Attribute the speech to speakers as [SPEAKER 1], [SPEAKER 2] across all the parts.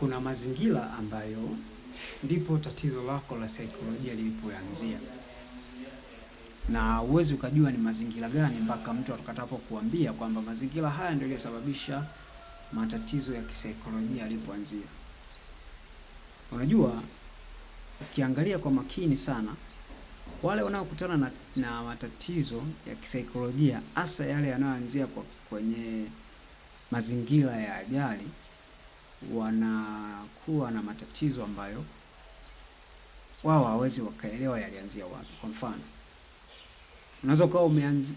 [SPEAKER 1] Kuna mazingira ambayo ndipo tatizo lako la saikolojia lilipoanzia, na huwezi ukajua ni mazingira gani mpaka mtu atakapo kuambia kwamba mazingira haya ndio yaliyosababisha matatizo ya kisaikolojia yalipoanzia. Unajua, ukiangalia kwa makini sana wale wanaokutana na matatizo ya kisaikolojia hasa yale yanayoanzia kwenye mazingira ya ajali wanakuwa na matatizo ambayo wao hawawezi wakaelewa yalianzia wapi. Kwa mfano, unaweza ukawa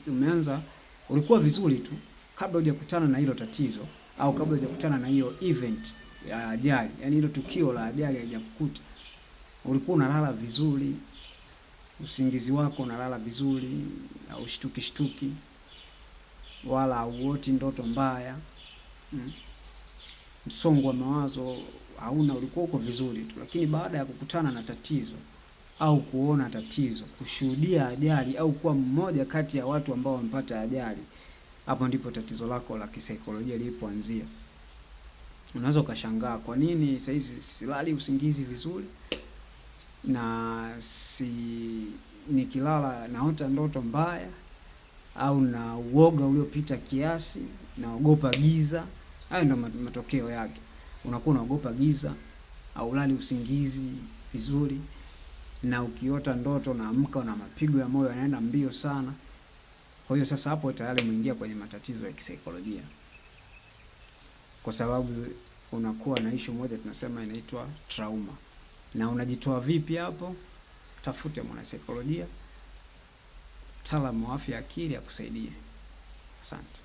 [SPEAKER 1] umeanza ulikuwa vizuri tu kabla hujakutana na hilo tatizo au kabla hujakutana na hiyo event ya ajali, yani hilo tukio la ajali haijakukuta, ulikuwa unalala vizuri, usingizi wako unalala vizuri, haushtuki shtuki wala hauoti ndoto mbaya msongo wa mawazo hauna, ulikuwa uko vizuri tu, lakini baada ya kukutana na tatizo au kuona tatizo, kushuhudia ajali au kuwa mmoja kati ya watu ambao wamepata ajali, hapo ndipo tatizo lako la kisaikolojia lilipoanzia. Unaweza ukashangaa kwa nini saa hizi silali usingizi vizuri na si nikilala naota ndoto mbaya au na uoga uliopita kiasi, naogopa giza. Hayo ndio matokeo yake. Unakuwa unaogopa giza, haulali usingizi vizuri, na ukiota ndoto unaamka na mapigo ya moyo yanaenda mbio sana. Kwa hiyo sasa hapo tayari umeingia kwenye matatizo ya kisaikolojia, kwa sababu unakuwa na issue moja tunasema inaitwa trauma. Na unajitoa vipi hapo? Tafute mwanasaikolojia, mtaalamu wa afya ya akili akusaidie. Asante.